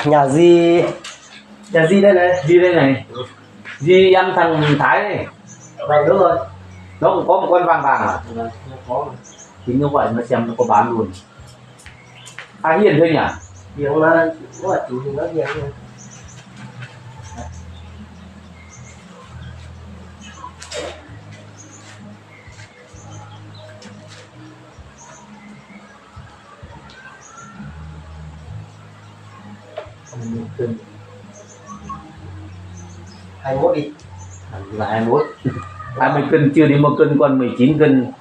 Nhà gì? Nhà gì đây này? Gì đây này? Gì em thằng Thái này. Vâng, đúng rồi. Nó cũng có một con vàng vàng à? Vâng, nó có. Thì như vậy nó xem nó có bán luôn. À, hiền thôi nhỉ? Hiền mà, nó là chủ thì nó hiền thôi. Hai mươi mốt đi. Là hai mươi mốt. Hai mươi cân, trừ đi một cân còn mười chín cân.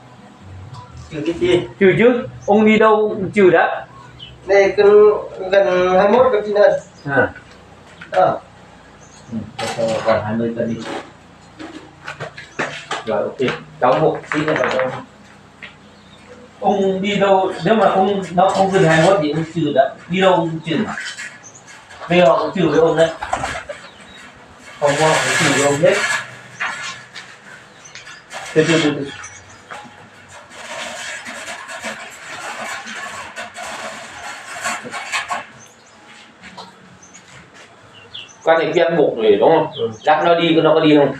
Trừ cái gì? Trừ chứ. Ông đi đâu cũng trừ đã. Đây cân gần hai mươi mốt cân trên này. À. Ờ. Ừ, cho, cho còn hai mươi cân đi. Rồi, ok. Cháu một xíu nữa là cháu Ông đi đâu, nếu mà ông, nó không gần hai mươi mốt thì ông trừ đã. Đi đâu ông trừ mà. Bây giờ ông trừ với ông đấy. Phòng qua ông trừ với ông hết. Từ từ từ từ. Con này quen một rồi đúng không? Ừ. Dắt nó đi, nó có đi không?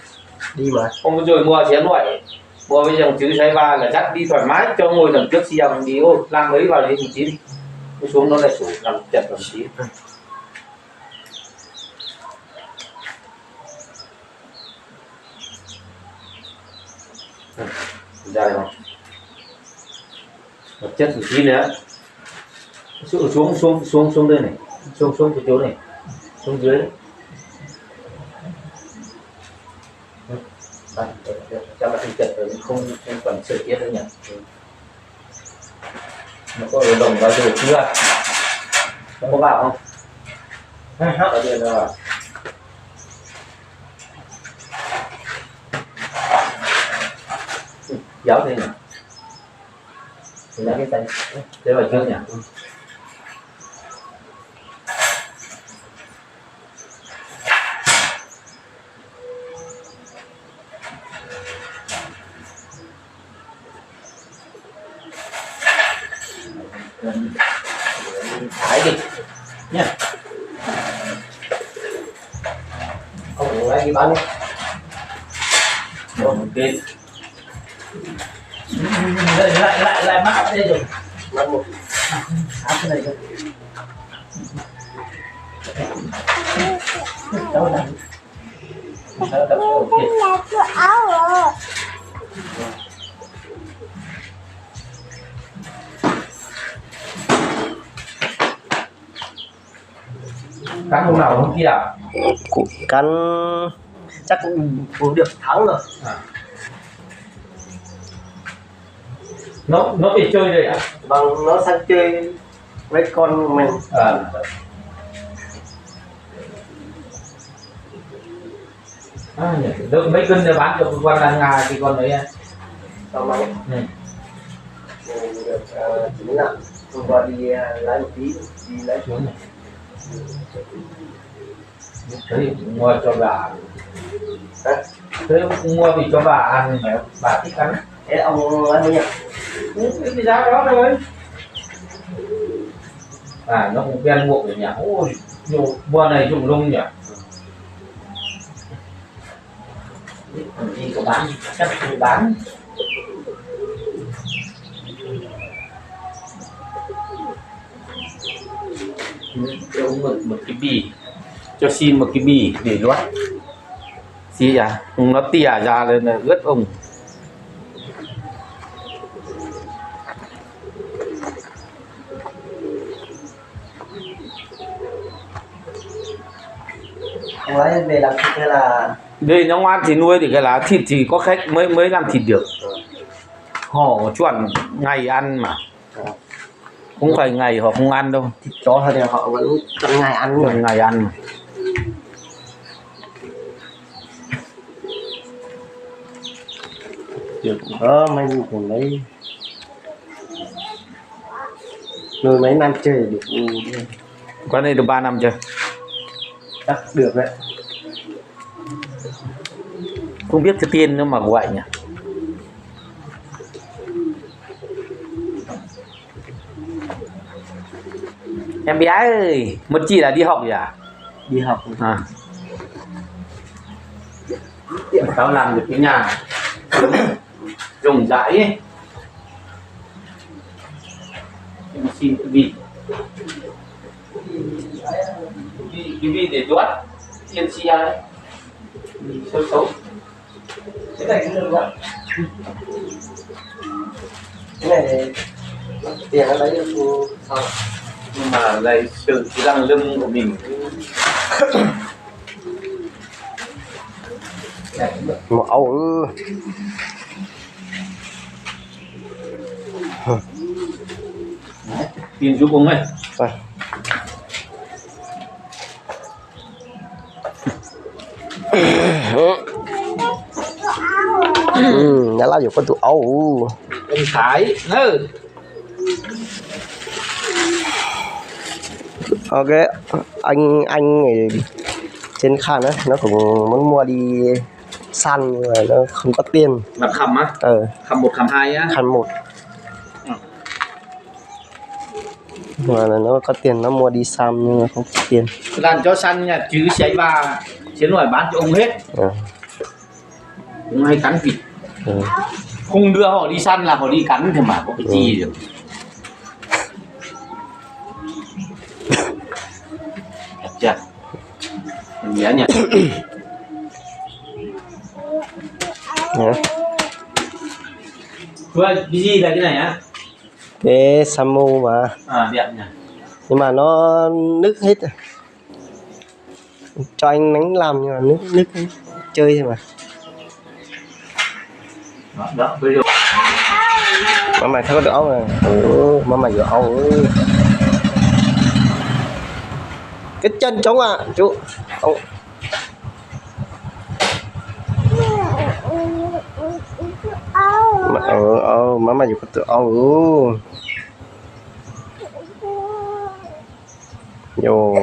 Đi mà. Hôm rồi mua xe loại, mua với dòng chữ Saiwa là dắt đi thoải mái, cho ngồi đằng trước xe đi, ô, lăn đấy vào đi một tí. Nó xuống nó lại sổ nằm chật vào một tí. Ra đây không? Một chất một tí nữa. Xuống, xuống, xuống, xuống, xuống đây này. Xuống, xuống cái chỗ này. Xuống dưới. Cho nó không chật rồi, không, không cần sửa tiếp nữa nhỉ. Nó có đồng bao giờ chưa? Nó có vào không? Có điện rồi. Kéo thế nhỉ? Thế là cái tay. Thế vào trước nhỉ? Thái đi nha. Ông lấy đi bán đi. Rồi, ok. Lại, lại, lại, lại mắc đây rồi. Áp cái này cho cháu này. Cắn hôm nào hôm kia à? Cũng cắn chắc cũng được tháng rồi. À. Nó, nó về chơi đây à? Vâng, nó sang chơi với con mình. À. À, nhỉ. Mấy cân này bán cho cơ quan đàn nga thì còn đấy à? Sao mà? Ừ. Mình được uh, chín lạng. Hôm qua đi uh, lái một tí, đi lái xuống này. Thế thì cũng mua cho bà. Hả? Thế cũng mua vì cho bà ăn mà bà thích ăn. Thế ông ăn bao nhiêu? Cũng cái giá đó thôi. À, nó cũng quen mua ở nhà. Ôi, mua này dùng lông nhỉ? Còn gì có bán, chắc không bán. Cho một, một cái bì, cho xin một cái bì để luộc. Xi ya, nó tias ya lawm na, ướt ung. Ông lấy về làm thịt hay là? Đây, nó ngoan thì nuôi thì cái là thịt thì có khách mới mới làm thịt được. Họ chuẩn ngày ăn mà. Không phải ngày họ không ăn đâu. Thịt chó thì họ vẫn tận ngày ăn. Tận ngày ăn mà. Được đó, mấy vụ của mấy người mấy năm chơi được. Có đây được ba năm chưa? Chắc được đấy. Không biết cái tên nữa mà gọi nhỉ. Em bé ơi, một chị là đi học rồi à? Đi học. À. Cháu làm được cái nhà rộng rãi ấy. Em xin cái vịt. Cái vịt, cái vịt để chuốt. Em xin ai? Xấu xấu. Cái này cũng được ạ. Cái này thì tiền nó lấy được, sao? Nhưng mà lấy sự lăng lưng của mình. Một ổ. Tiền chú Hùng ơi. Nyob lab yuav koj tus aub. Ông Thái, ừ. Ok, anh anh trên khan á, nó cũng muốn mua đi săn nhưng mà nó không có tiền. Mặt khăm á? Ờ. Khăm một khăm hai á? Khăn một. Mà nó có tiền nó mua đi săn nhưng mà không có tiền. Làm cho săn nha, chứ sấy ba, chứ nổi bán cho ông hết. Ờ. Cũng hay cắn vịt. Ừ. Không đưa họ đi săn là họ đi cắn thì mà có cái gì được. Đẹp chưa? Mình nhớ nhỉ? Hả? Cái gì là cái này á? Cái Samu mà. À, đẹp nhỉ? Nhưng mà nó nứt hết. Cho anh nắng làm nhưng mà nứt, nứt hết. Chơi thôi mà. Đó, đó, ví dụ. Má mày tháo được ốc này. Ủa, má mày vừa ốc. Cái chân trống à, chú. Ông. Má, ờ, ờ, má mày vừa có tự ốc. Yo.